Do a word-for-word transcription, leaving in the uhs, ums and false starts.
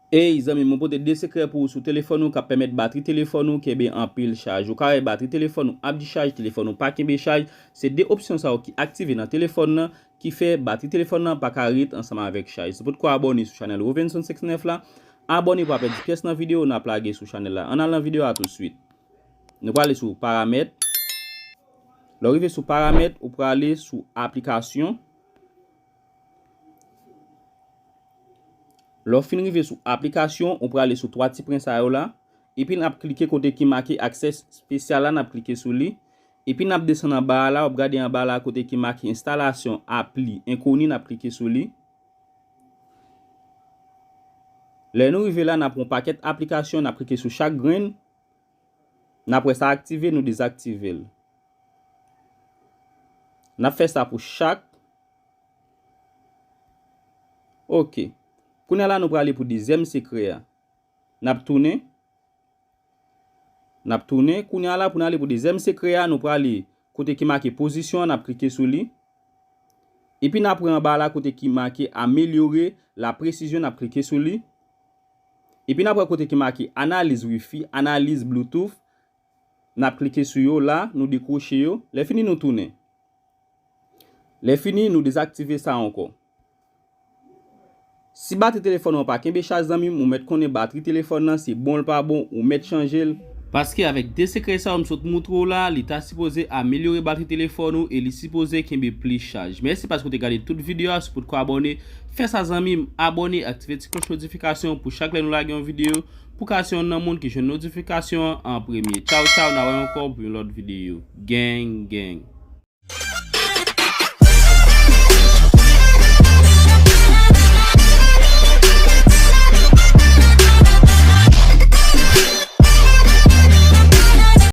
Ey zanmi m, mwen pote de sekrè pou ou sou telefòn ou k ap pèmèt batri telefòn ou kenbe anpil chaj. Ou ka wè batri telefòn ou ap dichaj, telefòn ou pa kenbe chaj. Se de opsyon sa yo ki aktive nan telefòn nan ki fè batri telefòn nan pa ka ret ansanm avèk chaj. Se poutèt abòne sou chanèl Robinson senk nèf la. Abòne pou w pa pèdi pyès nan videyo n ap lage sou chanèl la. Ann al nan videyo a toutswit. Nou prale sou paramèt. Lè w rive sou paramèt, ou prale sou aplikasyon. Lè w fin rive sou aplikasyon, ou prale sou twa ti pwen sa yo la. Epi n ap klike kote ki make aksè espesyal la, n ap klike sou li. Epi n ap desann anba a la, w ap gade anba la kote ki make enstalasyon apli enkoni, n ap klike sou li. Lè nou rive la, n ap wè yon pakèt aplikasyon, n ap klike sou chak grenn. N ap wè sa aktive, nou dezaktive l. N ap fè sa pou chak. Ok. Kounye a la, nou prale pou dezyèm sekrè a. N ap tounen. N ap tounen. Kounye a la, pou n ale pou dezyèm sekrè a, nou prale kote ki make pozisyon an, n ap klike sou li. Epi n ap wè anba la kote ki make amelyore la presizyon, n ap klike sou li. Epi n ap wè kote ki make analiz wifi, analiz Bluetooth, n ap klike sou yo la, nou dekwoche yo. Lè fini, nou tounen. Lè fini, nou dezaktive sa ankò. Si batri telefòn ou an pa kenbe chaj, zanmi m, ou mèt konnen batri telefòn nan se bon l pa bon, ou mèt chanje l. Paske avèk de sekrè sa yo m sot moutre w la, li ta sipoze amelyore batri telefòn ou e li sipoze kenbe plis chaj. Mèsi paske w te gade tout videyo a, si w potko abòne, fè sa zanmi m, abòne, aktive ti klòch notifikasyon pou chak lè nou lage yon videyo, pou w ka se yonn nan moun ki jwenn notifikasyon an an premye. Tchaw tchaw, n a wè ankò pou yon lòt videyo. Gang gang.